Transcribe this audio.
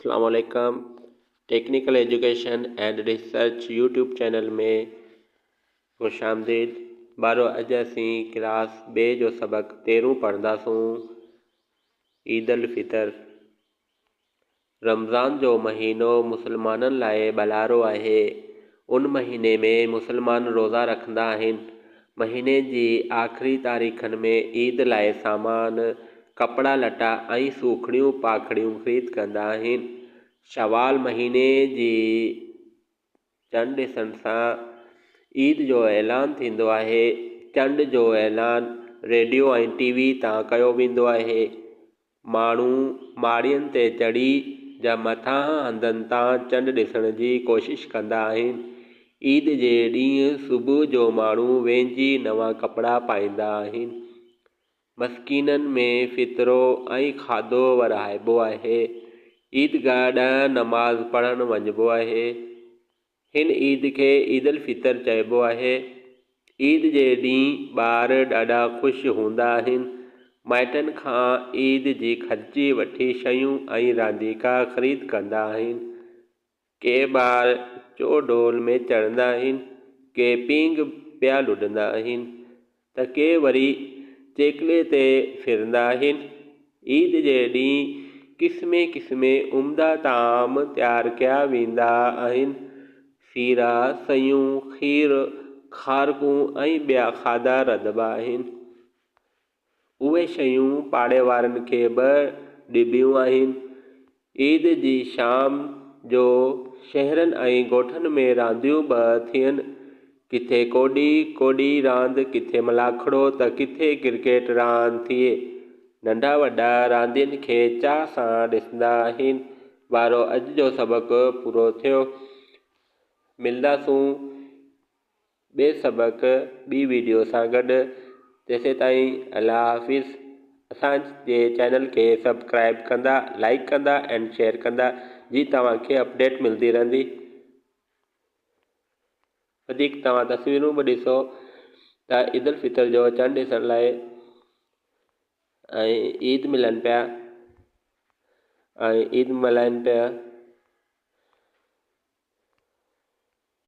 اسلام عليڪم technical education and research YouTube channel ۾ خوش آمديد ٻارو اڄ اسين ڪلاس ٻئي جو سبق تيرهون پڙهنداسون عيد الفطر رمضان جو مهينو مسلمانن لاء ڀلارو آهي. ان مهيني ۾ مسلمان روزا رکندا آهن. مهيني جي آخري تاريخن ۾ عيد لاء سامان، ڪپڙا لٽا ۽ سوکڙيون پاکڙيون خريد ڪندا آهن. شوال مهيني جي چنڊ ڏسڻ سان عيد جو اعلان ٿيندو آهي. چنڊ جو اعلان ريڊيو ۽ ٽي وي تان ڪيو ويندو آهي. ماڻهو ماڙين تي چڙهي جا مٿانهن هنڌن تان چنڊ ڏسڻ جي ڪوشش ڪندا آهن. عيد جي ڏينهن صبح جو ماڻهو وهنجي نوان ڪپڙا پائيندا آهن. مسڪينن ۾ فطرو ۽ کاڌو ورهائبو آهي. عيدگاهه ڏانهن نماز پڙهڻ وڃبو آهي. هن عيد کي عيد الفطر چئبو آهي. عيد جي ڏينهن ٻار ڏاڍا خوش هوندا آهن. مائٽن کان عيد جي خرچي وٺي شيون ۽ رانديڪا خريد ڪندا آهن. ڪي ٻار چوڏول ۾ چڙهندا آهن، ڪي پينگهه پيا لڏندا آهن. ته ڪي وري چيڪلي تي ڦرندا آهن. عيد جي ڏينهن قسمين قسمين عمدا طعام تيار ڪيا ويندا آهن. سيرا، سيون، کير، کارڪون ۽ ٻيا کاڌا رڌبا آهن. اهي شيون پاڙي وارن کي به ڏبيون آهن. عيد جي شام جو شهرن ۽ ڳوٺن ۾ رانديون به ٿين. ڪٿي ڪوڏي ڪوڏي راند، ڪٿي ملاکڙو ته ڪٿي ڪرڪيٽ راند ٿئي. ننڍا وڏا راندين کي چاهه سان ڏسندا آهن. ٻارو اڄ جو سبق پورو ٿيو. ملنداسون. ٻئي سبق ٻي ويڊيو سان گڏ تيسيتائين الله حافظ اسان جي چينل کي سبسڪرائب ڪندا لائڪ ڪندا اينڊ شيئر ڪندا جي توهان کي اپڊيٽ ملدي رهندي وڌيڪ توهان تصويرون به ڏسو ته عيد الفطر جو چنڊ ڏسڻ لاء ۽ عيد ملن پيا ۽ عيد ملهائن پيا.